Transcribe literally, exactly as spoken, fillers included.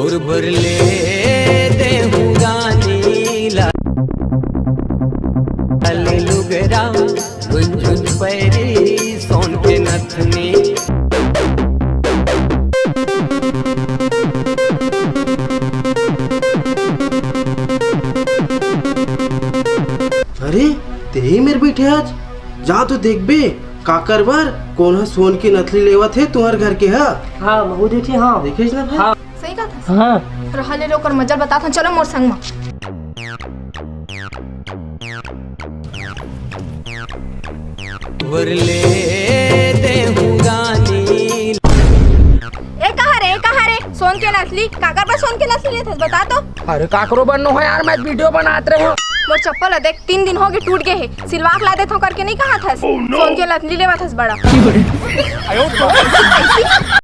उर्बर ले देहूं रानी लाल लुगरा, झुनझुन पैरी सोन के नथनी। अरे, तेही मेर बइठे हस, जा तो देखबे, काकर बर कोन ह सोन के नथली लेवत हे तुंहर घर के ह। हाँ, महू देखे हंव। देखेस ना भाई? हाँ। सही कहा था। हाँ। रहा ले लो, ओकर मजा ल बतात हंव, चलो मोर संग म। वर ले देहूं रानी। ए कहा रे, ए कहा रे, सोन के नथली, काकर बर सोन के नथली लेथस, बता तो। अरे काकरो बर नो हे यार, मैं वीडियो बनात रहेंव। मोर चप्पल ह देख, तीन दिन होगे टूट गे हे, सिलवा के ला देथंव करके नइ कहत हस। सोन के नथली लेवत हस बड़ा।